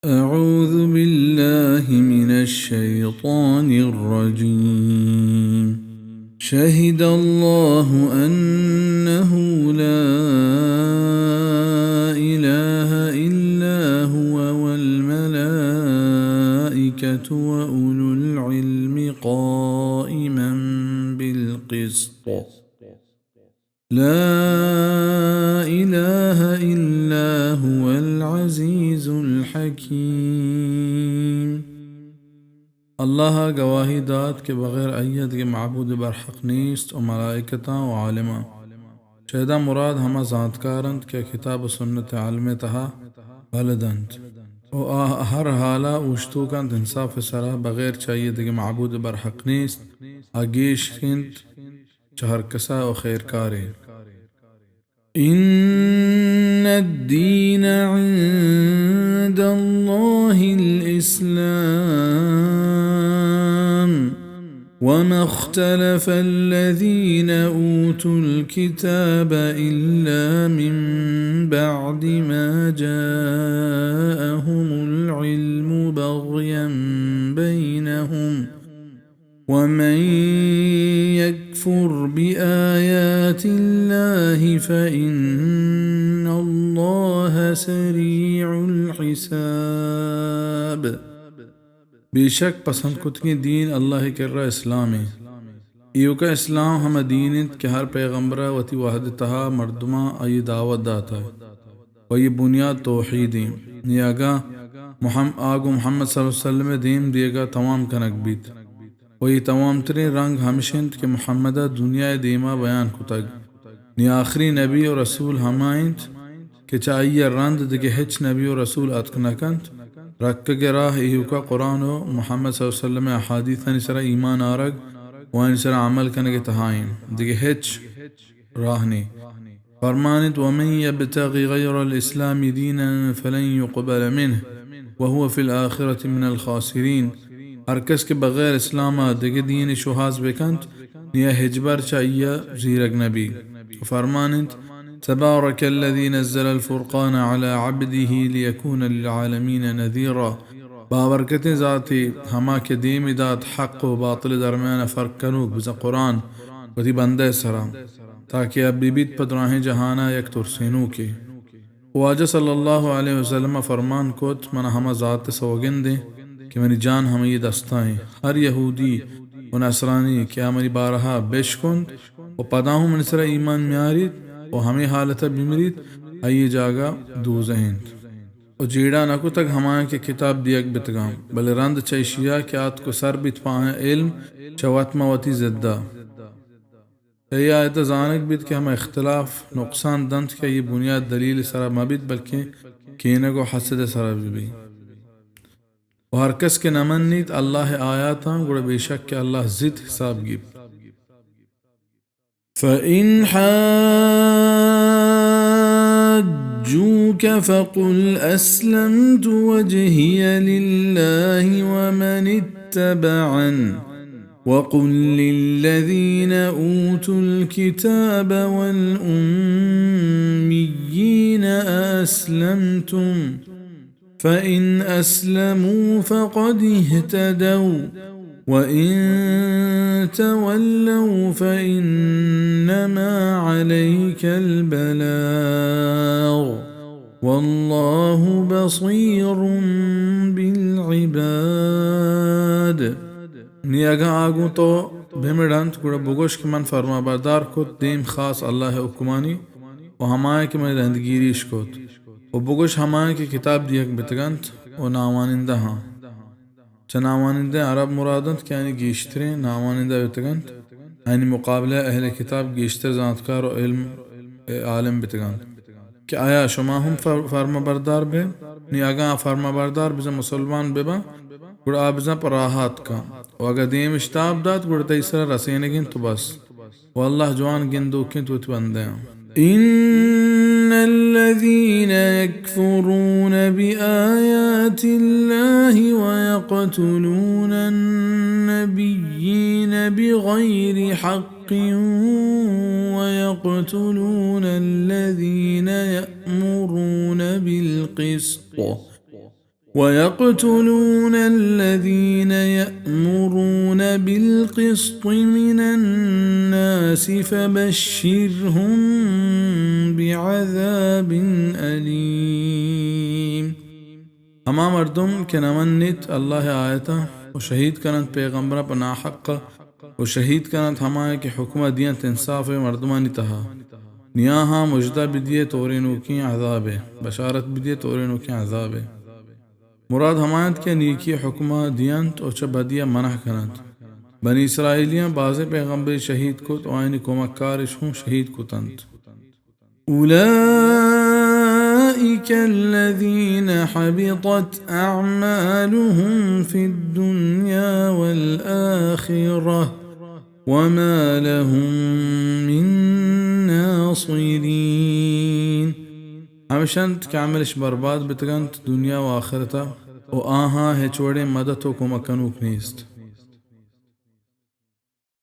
أعوذ بالله من الشيطان الرجيم. شهد الله أنه لا إله إلا هو والملائكة وأولو العلم قائما بالقسط. لا إله إلا هو العزيز الحكيم. اللہ ءَ گواہی دات کہ بغیر آئی ءَ دگہ معبود برحق نیست، و ملائکتاں و عالماں۔ شہداں مراد ہما زانتکار انت کہ کتاب و سنت عالم ءِ تہا بلد انت، و آ ہر حال ءَ اوشتوک انت انصاف ءِ سرا، بغیر چہ آئی ءَ دگہ معبود برحق نیست، آ گیش انت چہ ہر کسا و خیرکارے۔ إن الدين عند الله الإسلام وما اختلف الذين أوتوا الكتاب إلا من بعد ما جاءهم العلم بغيا بينهم ومن يكفر بآيات الله فإن الله سريع الحساب. بے شک پسند کتگیں دین اللہ ءِ کرا اسلام انت۔ ایوکا اسلام ہما دین انت کہ ہر پیغمبر ءَ وتی وہد ءِ تہا مردماں آئی ءِ دعوت داتگ۔ و آئی ءِ بنیاد توحید انت۔ نی اگاں محم-، آ گوں محمد صلی اللہ علیہ وسلم ءِ دیم دیگا توام کنگ بیت۔ و اے توامتریں رنگ ہمش انت کہ محمد ءَ دنیا ءِ دیما بیان کتگ۔ نی آخری نبی و رسول ہما انت کہ چہ آئی ءَ رند دگہ ہچ نبی و رسول اتک نہ کنت۔ رکگ ءِ راہ ایوکا قرآن و محمد صلی اللہ علیہ وسلم ءِ احادیثانی سرا ایمان آرگ و آیانی سرا عمل کنگ ءِ تہا انت۔ دگہ ہچ راہ نی۔ فرمان انت، ومن يبتغ غير الإسلام دينا فلن يقبل منه وهو في الآخرة من الخاسرين. ہر کس کہ بغیر اسلام ءَ دگہ دین شوہاز بکنت، نیا ہچبر چہ آئی ءَ زیرگ نبی۔ و فرمان انت، تبارك الذي نزل الفرقان على عبده ليكون للعالمين نذيرا. بابرکتیں ذاتے ہما کہ دیم دات حق و باطل درمیان فرق کنوک بزاں قرآن وتی بندہ سرا، تاکہ آ ببیت پہ دراہیں جہانا یک ترسینوکے۔ واجہ صلی اللہ علیہ وسلم فرمان کت، من ہما ذات سوگندیں کہ منی جان ہمے دستا ہیں۔ ہر یہودی و نصرانی کہ آ منی بارہا بشکنت و پدا ہوں منی سرا ایمان میاریت و ہمے حالتا بمریت، آئی جاگہ دوزہ انت۔ و جیڑہ نہ کتگ ہمایاں کہ کتاب دیگ بتگاں، بلے رند چہ ایشیا کہ آتک و سر بیت پہ آیاں علم چہ وت ماں وتی ضدا۔ چہ اے آیتا زانگ بیت کہ ہما اختلاف نقصان دنت کہ آئی بنیاد دلیل سرا مہ بیت، بلکیں کینگ و حسد سرا بہ بیت۔ و ہر کس کہ نہ منیت اللہ آیاتاں، گڑا بے شک کہ اللہ زیت حساب گیپت۔ فإن حاجوك فقل أسلمت وجهي لله ومن اتبعن، وقل للذين أوتوا الكتاب والأميين أأسلمتم فإن أسلموا فقد اهتدوا وإن تولوا فإنما عليك البلاغ والله بصير بالعباد. نی اگاں آ گوں تو بمڑنت، گڑا بگوش کہ من فرمانبردار کت دیم خاص اللہ ءِ حکمانی و ہمایاں کہ منی رندگیریش کت۔ و بگوش ہمایاں کہ کتاب دیگ بتگنت و ناوانندہ آں۔ چہ ناوانندہ عرب مراد انت کہ آیانی گیشتریں ناوانندہ بتگنت، آیانی مقابلہ ءَ اہل کتاب گیشتر زانتکار و علم ءِ عالم بتگنت۔ کہ آیا شما ہم فر-، فرمانبردار بئے؟ نی اگاں آ فرمانبردار بزاں مسلمان بباں، گڑا آ بزاں پہ راہ اتکاں۔ و اگاں دیمش تاب دات، گڑا تئی سرا رسینگ انت و بس۔ و اللہ جوان گندوک انت وتی بندیاں۔ إن الذين يكفرون بآيات الله ويقتلون النبيين بغير حق ويقتلون الذين يأمرون بالقسط ويقتلون الذين يأمرون بالقسط من الناس فبشرهم بعذاب أليم۔ ہما مردم کہ نہ منیت اللہ ءِ آیتاں و شہید کننت پیغمبراں پہ ناحق ءَ، و شہید کننت ہمایاں کہ حکم ءَ دینت انصاف ءِ مردمانی تہا، نی آہاں مژدہ بدیئے تورینوکیں عذابے، بشارت بدیئے تورینوکیں عذابے۔ مراد ہما انت کہ نیکی ءِ حکم ءَ دینت و چہ بدی ءَ منع کننت۔ بنی اسرائیلیاں بازیں پیغمبرے شہید کت و آیانی کمکار اش ہوں شہید کتنت۔ أولئك الذين حبطت أعمالهم في الدنيا والآخرة وما لهم من ناصرين۔ ہمش انت کہ عملش برباد بتگنت دنیا و آخرتا، و آہاں ہچ وڑیں مدد و کمک کنوک نیست۔